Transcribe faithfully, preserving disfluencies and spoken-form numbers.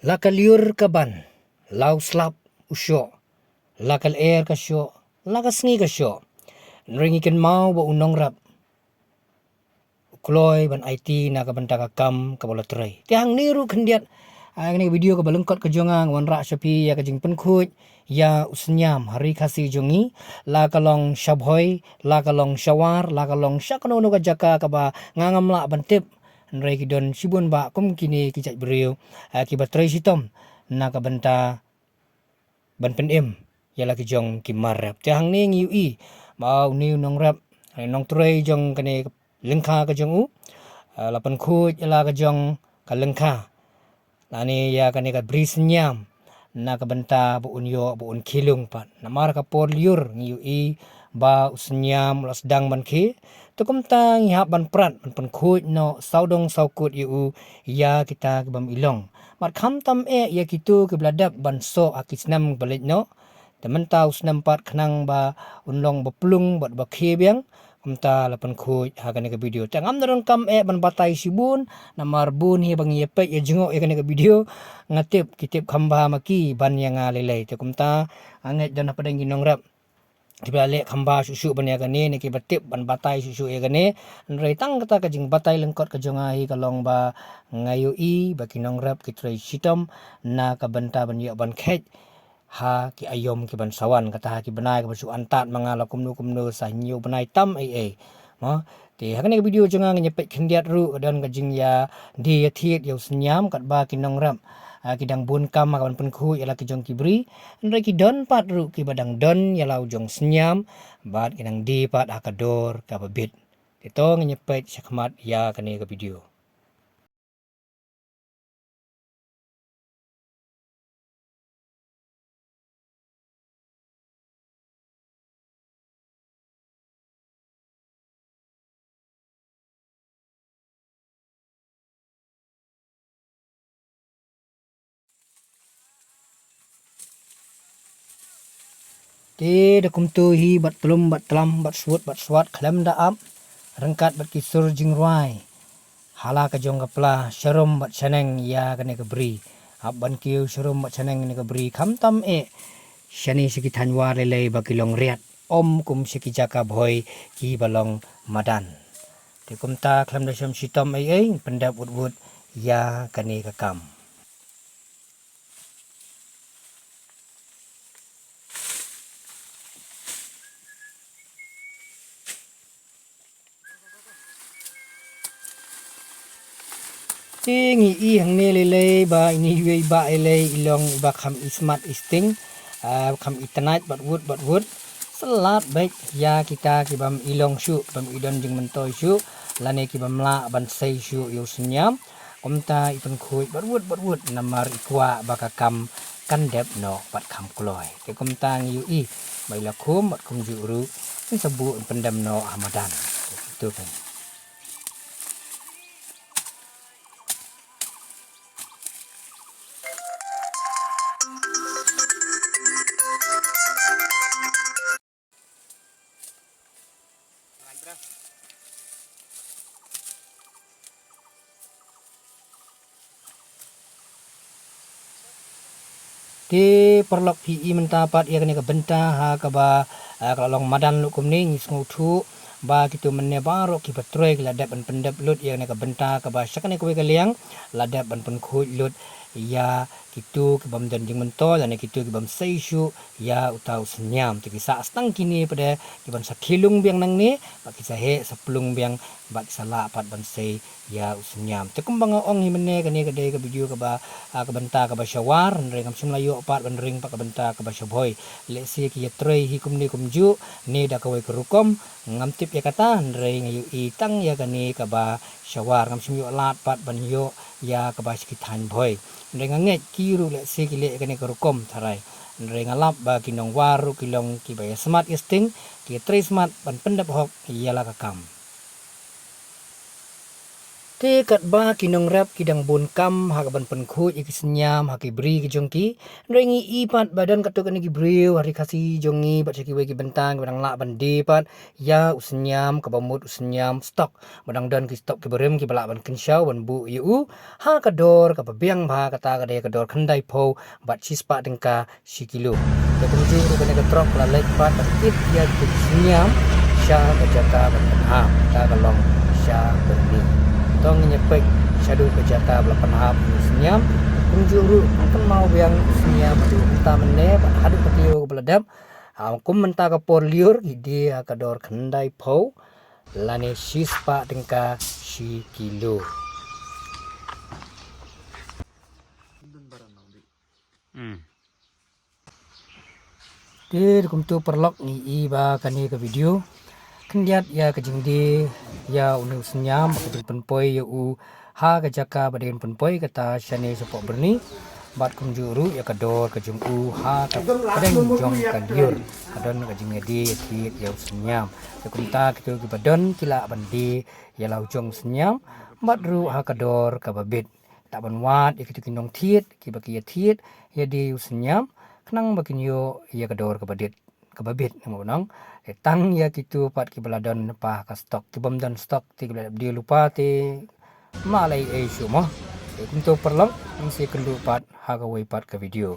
La ka lyiur ka ban, la u slap u shoh, la ka lyer ka shoh, la ka sngi ka shoh. Hynrei ngi kynmaw ba u nongrep u kloi ban aiti na ka bynta ka kam kaba u la trei. Te hangne ruh khyndiat, ah, kane ka video kaba lyngkot ka jong nga, nga wanrah sha phi ïa ka jingpynkhuid ïa u Synñiam ha Ri Khasi jong ngi, la ka long sha Bhoi, la ka long sha War, la ka long sha kano kano ka jaka kaba nga ngam lah ban tip. Hynrei ki don shibun bah kum kine ki jait briew, ah, kiba trei shitom na ka bynta ban pynim ïa la ki jong ki mar rep. Te hangne ngi ïohi ba une u nongrep, eh, nongtrei jong kane ka lyngkha ka jong u, eh, la pynkhuid ïa la ka jong ka lyngkha lane ïa kane ka bri Synñiam na ka bynta ba un ïoh ba un khie lung pat. Namar ka por lyiur ngi ïohi ba u Synñiam u la sdang ban khie. Te kumta ngi hap ban prat ban pynkhuid noh sawdong sawkut ïa u ïa kita ki bym i long. Bad khamtam eh ïa kito kiba la dep ban soh ha ki snem ba leit noh. Te mynta u snem pat khnang ba un long ba plung bad ba khie biang. Kumta la pynkhuid ha kane ka video. Te ngam da donkam eh ban batai shibun, namar bun hi ba ngi ïa peit ïa jngoh ïa kane ka video. Nga tip ki tip kham bha ma ki ban ïa nga lei lei. Te kumta nga ngeit don hapdeng ki nongrep kiba la leh kham bha shuh shuh ban ïa kane, ne kiba tip ban batai shuh shuh ïa kane. Hynrei tang kata ka jingbatai lyngkot ka jong nga hi ka long ba nga ïohi ba ki nongrep ki trei shitom na ka bynta ban ïoh ban kheit ha ki aïom ki ban sa wan, kata ha ki bnai kiba shu antad ma nga la kumno kumno sa hynñiew bnai tam ei ei. Mo, te ha kane ka video jong nga ngan ïa peit khyndiat ruh ka don ka jingïadie ïathied ïa u Synñiam katba ki nongrep, ah, ki dang bun kam ha ka ban pynkhuid ïa la ki jong ki bri. Hynrei ki don pat ruh kiba dang don ïa la u jong Synñiam bad ki dang die pat ha ka dor kaba bit. Te to ngin ïa peit shakhmat ïa kane ka video. Te da kumto hi bad tlum bad tlam bad swut bad swat khlem da ap, ryngkat bad ki sur jingrwai ha la ka jong ka pla, sharum bad shaneng ïa kane ka bri. Ap ban kiew sharum bad shaneng ïa kane ka bri, khamtam eh shane sha ki thaiñ War lei lei ba ki long riat, ym kum sha ki jaka Bhoi kiba long madan. Te kumta khlem da shim shitom ei ei, pyndep wut wut ïa kane ka kam. Te ngi i hangne lei lei ba ine iwei i bah lei lei i long iba kham i smat i sting, ah, kham i tnait bad wut bad wut. Sa lad beit ïa kita ki bym i long shuh, bym i don jingmyntoi shuh, lane ki bym lah ban sei shuh ïa u Synñiam. Kumta i pynkhuid bad wut bad wut namar i kwah ba ka kam kan dep noh bad kham kloi. Te kumta ngi ïohi ba i la khum bad kumjuh ruh in sa buh in pyndem noh ha madan. Te kumta. Te paralok phi i mynta pat ïa kane ka bynta ha kaba, ah, ka la long madan lut kumne, ngi sngewthuh ba kito mynne baroh kiba trei ki la dep ban pyndep lut ïa kane ka bynta kaba sha kane kawei ka liang la dep ban pynkhuid lut ïa kito ki bym don jingmyntoi lane kito ki bym sei shuh ïa uta u Synñiam. Te ki sah tang kine pat de ki ban sa khie lung biang nangne, bad ki sa heh sa plung biang, bad ki sa lah pat ban sei ïa u Synñiam. Te kumba nga ong hi mynne, kane ka dei ka video kaba, ah, ka bynta kaba sha War, hynrei ngam shym la ïoh pat ban ring pat ka bynta kaba sha Bhoi. Lehse ki ïatrei hi kumne kumjuh ne da kawei ka rukom, ngam tip ïa kata, hynrei nga ïohi tang ïa kane kaba sha War, ngam shym ïoh lad pat ban ïoh ïa kaba sha ki thaiñ Bhoi. Hynrei nga ngeit ki ruh lehse ki leh ïa kane ka rukom tharai. Hynrei nga lap ba ki nong War ruh ki long kiba ïa smat ïa sting, ki ïatrei smat ban pyndep hok ïa la ka kam. Te katba ki nongrep ki dang bun kam ha kaban pynkhuid ïa ki synñiam ha ki bri ki jong ki, hynrei ngi i pat ba don katto katne ki briew ha ri Khasi jong ngi bad sha kiwei ki bynta kiba dang lah ban die pat ïa u synñiam kaba mut u synñiam stock. Ba dang don ki stock kiba rim kiba lah ban kynshew ban buh ïa u ha ka dor kaba biang bha, kata ka dei ka dor khyndaiphew bad shispah tyngka shi kilo. Te kumjuh ruh kane ka trok ka la leit pat ban kit ïa ki synñiam sha ka jaka ban pynhap, kata ka long sha Byrni. To ngin ïa peit shaduh ka jaka ba la pynhap ïa u synñiam. Kumjuh ruh pynmaw biang u synñiam haduh mynta mynne bad haduh ka taïew kaba la dep. Ha, kum mynta ka por lyiur ki die ha ka dor khyndaiphew lane shispah tyngka shi kilo. Hmm. Te kumto paralok ngi i ba kane ka video khyndiat ïa ka jingdie ïa une u synñiam ba ka jingpynpoi ïa u ha ka jaka ba dei pynpoi kata shane shapoh Byrni. Bad kumjuh ruh ïa ka dor ka jong u ha ka pdeng jong ka lyiur. Ka don ka jingïadie thied ïa u synñiam. Te kumta kito kiba don ki lah ban die ïa la u jong u synñiam bad ruh ha ka dor kaba bit. Lah ban wad ïa kito ki nongthied kiba ki ïathied ïa die u synñiam khnang ba kin ïoh ïa ka dor kaba dit kaba bit, namar ba nang, eh, tang ïa kito pat kiba la don lypa ha ka stock, kibym don stock te kiba la die lypa te ma lei ei shuh mo. Eh, kumto paralok, ngin sa ïakynduh pat ha kawei pat ka video.